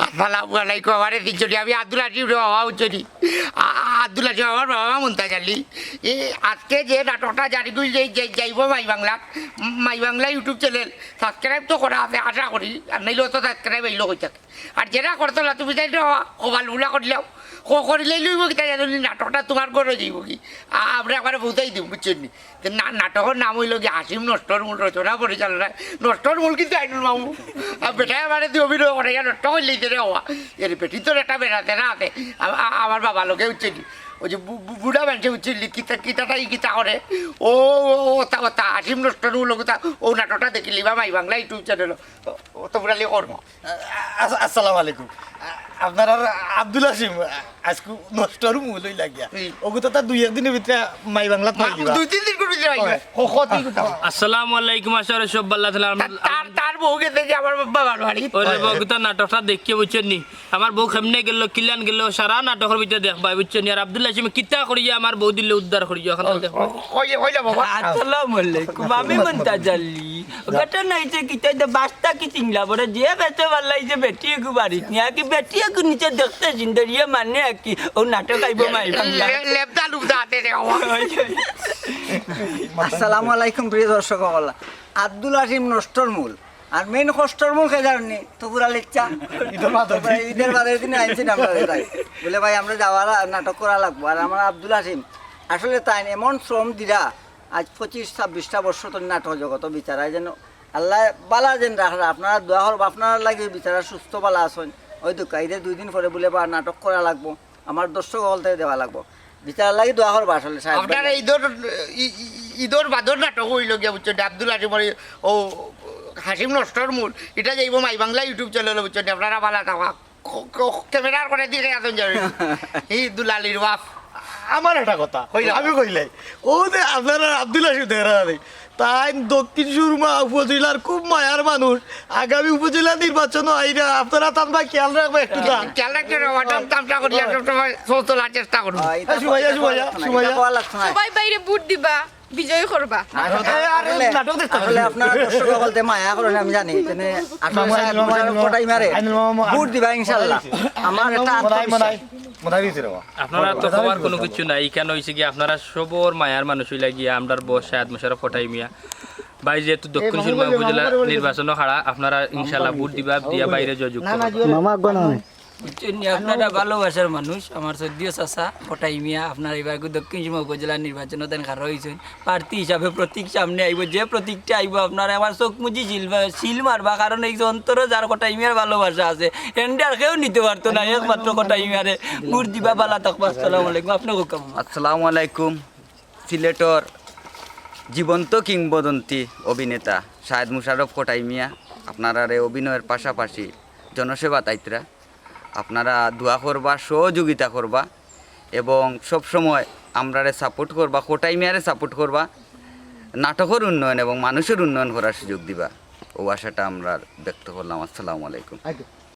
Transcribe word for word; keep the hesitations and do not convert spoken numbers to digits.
আসসালামু আলাইকুম। আমারে দিছনি, আমি আব্দুল আজিম রে বাবা, বুঝছনি? আ-, আ-, আব্দুল আজিম আমার বাবা মন্তাজ আলী। এই আজকে যে নাটকটা জারিগুল যে, যে যাইব মাই বাংলা, মাই বাংলা YouTube channel subscribe তো করা আছে, আশা করি, আর নাইলে অত subscribe অইলো কই থাকি। আর যেরা করতো না, তুমি যাই না, কপাল বুলা করিলাও, ক-, করিলেই লইব কিতা জানো নি, নাটকটা তোমার ঘরো যাইব কি? আ-, আমরা একবারে বুঝাই দিব, বুঝছনি? তে না-, নাটকর নাম অইলো কি হাসিম নষ্টর মূল, রচনা পরিচালনায় নষ্টর মূল কিন্তু আইনুল মামু। আর বেটায় আমারে দি অভিনয় করে, ইয়া নষ্ট করিলেই রে বাবা। এর বেটি তোর একটা বেড়াতে না আছে, আ-, আ-, আমার বাবা লগে, বুঝছনি? ওই যে বু-, বু-, বুড়া মানষে, বুঝছনি? কিতা, কিতাটাই কিতা করে। ও, ও, ও, তা, ও, তা, হাসিম নষ্টর মূল ওগুতা, ও নাটকটা দেখিলিবা মাই বাংলা YouTube channel। ও, ও তো বুড়ালি করবো। আ-, আস-, আসসালামু আলাইকুম। আ-, আপনার আর আব্দুল হাসিম, আ-, আজকু নষ্টর মূল অইলা গিয়া। হুম। ওগু তো তার দুই এক দিনর ভিতরে মাই বাংলাত মাই দিবা। দুই তিন দিন করে দিবা। হয়। ক-, কত দিন করতে হবে? আসসালামু আলাইকুম, আশা করি সব ভালা আছেন। তার, তার, তার বউ গেছে যে আমার বাবার বাড়ি। ওরে বউ, তার নাটকটা দেখিয়া বুঝছনি? আমার বউ কেমনে গেল, কিলান গেল, সারা নাটকর ভিতরে দেখবায়, বুঝছনি? আর আব্দুল হাসিমে কিতা করিয়া আমার বউ দিলে উদ্ধার করিয়া, ওখান থেকে দেখবায়। কইলে, কইলে বাবা। আসসালামু আলাইকুম, আমি মন্তাজ আলী। ঘটনা অইছে কিতা, ইতা বাস্তা কি চিংলা বড়, যে বেচে পারলাই যে বেটি এগু বাড়িত নিয়া, কি বেটি এগু নিচে দেখতে সিন্দরিয়ে মানে আর কি, ও নাটক আইব মাই বাংলা। লে-, লেবদা লুবদা আতে রে বাবা। আসসালামু আলাইকুম প্রিয় দর্শক অকল। আব্দুল হাসিম নষ্টর মূল। আর main কষ্টর মূল কে জাননি? তো পুরা লিচ্ছা। ইদর বাদর দিন। ইদর বাদর দিন আইনছি না আমরা তাই। বলে, "ভাই, আমরা যাওয়ার নাটক করা লাগবো।" আর আমার আব্দুল হাসিম, আসলে তাই এমন শ্রম দিরা, আজ পঁচিশ ছাব্বিশটা বর্ষ তো নাটক জগত বিচারায় যেন আল্লাহ বালা যেন রাখরা। আপনারা দোয়া করবা, আপনারা লাগি বিচারা সুস্থ বালা আছেন। ওই তো কাইদে দুই দিন পরে বলে, "বা নাটক করা লাগবো।" আমার দর্শক অকলতে দেওয়া লাগবো। বিচার লাগি দোয়া করবা আসলে সাহেব আপনারা ভাই। ইদর, ই-, ই-, ইদর বাদর নাটক অইলো গিয়া, বুঝছনি? আব্দুল হাসিম আর ও হাসিম নষ্টর মূল। ইটা যাইব মাই বাংলা YouTube channel, বুঝছনি? আপনারা বালা থাকা। ক-, ক-, camera-র করে দিয়ে আসুন যাবে। এই দুলালির বাপ। আমার একটা কথা, কইলা। আমি কইলাই। ও যে আপনারা আব্দুল হাসিম দেখরা রে, তাইন দক্ষিণ সুরমা উপজেলার খুব মায়ার মানুষ। আগামী উপজেলা নির্বাচনও আইরা, আপনারা তান ভাই খেয়াল রাখবা একটু তা। খেয়াল রাখতে হবে, ম্যাডাম, কামটা করি, আর সব সময় সব তোলার চেষ্টা করবো। আহ, এটা আসু ভাই, আসু ভাই, এটা আসু ভাই। এটা বলা লাগতো না। সবাই বাইরে ভোট দিবা, বিজয় করবা। আসলে, এই, আরে, আসলে, নাটক দেখতে আসলে হবে। আপনারা দর্শক বলতে মায়া করেন, আমি জানি। এখানে আসলে মামা, সাহেব মামা, মোশাররফ মামা, কটাই মারে। আইনুল মামা, ভোট দিবা ইনশাআল্লাহ। আমার একটা মনে হয়, মনে হয়, আত্মবিশ্বাস। মনে হয় দিছে রে বাবা। আপনারা তো মনে হয় খবর দিছে কোনো রে বাবা। কিছু নাই, এখানে হইছে কি আপনারা সবর মায়ার মানুষ হইলা গিয়া আমরার বস সাহেব মোশাররফ কটাই মিয়া। ভাই যেহেতু দক্ষিণ সুরমা উপজেলা নির্বাচনও খাড়া, আপনারা ইনশাআল্লাহ ভোট দিবা, দিয়া বাইরে জয়যুক্ত করবা। মামা আগুন হয়। বুঝছইন নি, আপনারা ভালোবাসার মানুষ, আমার সদ্য চাচা কটাই মিয়া, আপনারা এবার দক্ষিণ সুরমা উপজেলার নির্বাচনও দেন খাড়া হইছইন। প্রার্থী হিসাবে প্রতীক সামনে আইব, যে প্রতীকটা আইব আপনারা আমার চোখ মুজি সিল, সিল মারবা, কারণ এই যে অন্তরও যার কটাই মিয়ার ভালোবাসা আছে, এন্ডে আর কেউ নিতে পারতো না, একমাত্র কটাই মিয়ারে ভোট দিবা। বালা থাকবা, আসসালামু আলাইকুম। আপনি হুকুম। আসসালামু আলাইকুম। সিলেটর জীবন্ত কিংবদন্তি অভিনেতা শাহেদ মুশাররফ কটাই মিয়া, আপনারারে অভিনয়ের পাশাপাশি জনসেবা তাইতরা, আপনারা দোয়া করবা, সহযোগিতা করবা এবং সব সময় আমরারে support করবা, কটাই মিয়ারে support করবা, নাটকর উন্নয়ন এবং মানুষর উন্নয়ন করার সুযোগ দিবা। ও আশাটা আমরা ব্যক্ত করলাম। আসসালামু আলাইকুম।